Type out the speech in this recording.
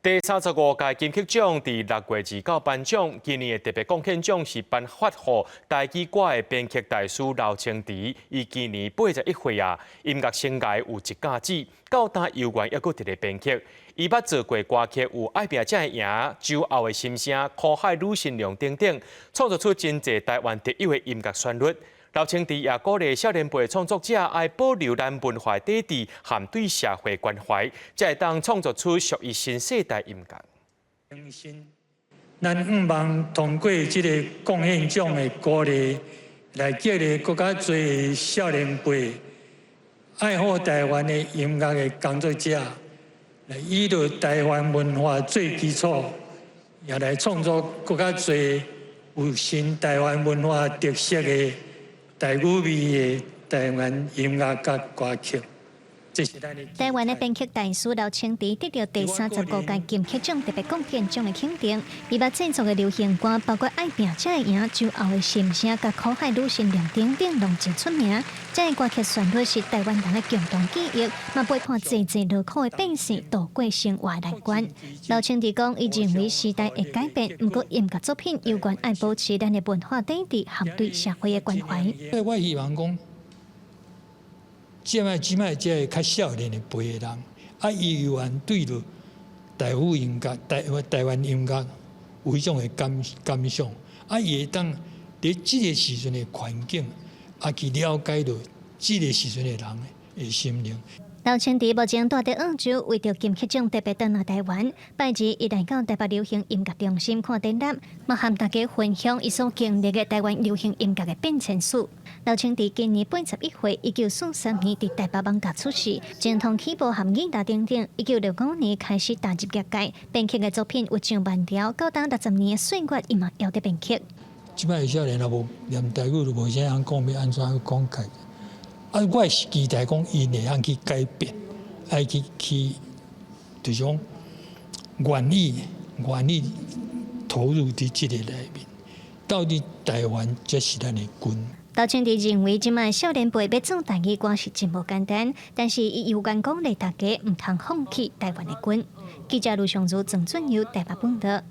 第35屆金曲獎佇6月29頒獎，今年的特別貢獻獎是頒發予台語歌的編曲大師劉清池，伊今年81歲啊，音樂生涯有一甲子，到今猶原猶閣佇咧編曲。伊捌做過歌曲有《愛拚才會贏》、《酒後的心聲》、《苦海女神娘》等等，創作出真濟台灣特有的音樂旋律。劉清池也鼓勵少年輩創作者愛保留咱文化底蘊和對社會關懷，才會當創作出屬於新世代音樂。咱向望通過這个貢獻獎的鼓勵，來激勵閣較濟少年輩愛好台灣的音樂的工作者，來依著台灣文化做基礎，也來創作閣較濟有新台灣文化特色的台語味的台灣音樂佮歌曲。台灣的編曲大師劉清池得著第三十五屆金曲獎特別貢獻獎的肯定。伊捌製作的流行歌包括《愛拚才會贏》、《酒後的心聲》佮《苦海女神娘》等等，攏真出名。這个歌曲旋律是台灣人的共同記憶，嘛陪伴濟濟勞苦的百姓渡過生活難關。劉清池講，伊認為時代會改變，毋過音樂作品猶原愛保持咱的文化底蘊和對社會的關懷。我希望講，這擺這个較少年的輩的人，啊，伊猶原對著台語音樂、台灣音樂有彼種的感想，啊，伊會當佇這个時陣的環境，啊，去了解著這个時陣的人的心靈。劉清池目前蹛佇澳洲，為著金曲獎特別轉來台灣。拜二，伊來到台北流行音樂中心看展覽，嘛和大家分享伊所經歷的台灣流行音樂的變遷史。劉清池今年81歲，1943年佇台北艋舺出世，精通起步和吉他等等。1965年開始踏入業界，編曲的作品有上萬條，到今60年的歲月，伊嘛猶佇編曲。這擺少年也無連台語都無啥曉講，欲按怎去講開？啊，我是期待講𪜶會曉去改變，愛去，就是講願意投入佇這個內面。到底台灣才是咱的根。劉清池認為，這擺少年輩欲做台語歌是真無簡單，但是伊猶原鼓勵大家毋通放棄台灣的根。記者盧尚如、鄭俊佑台北報導。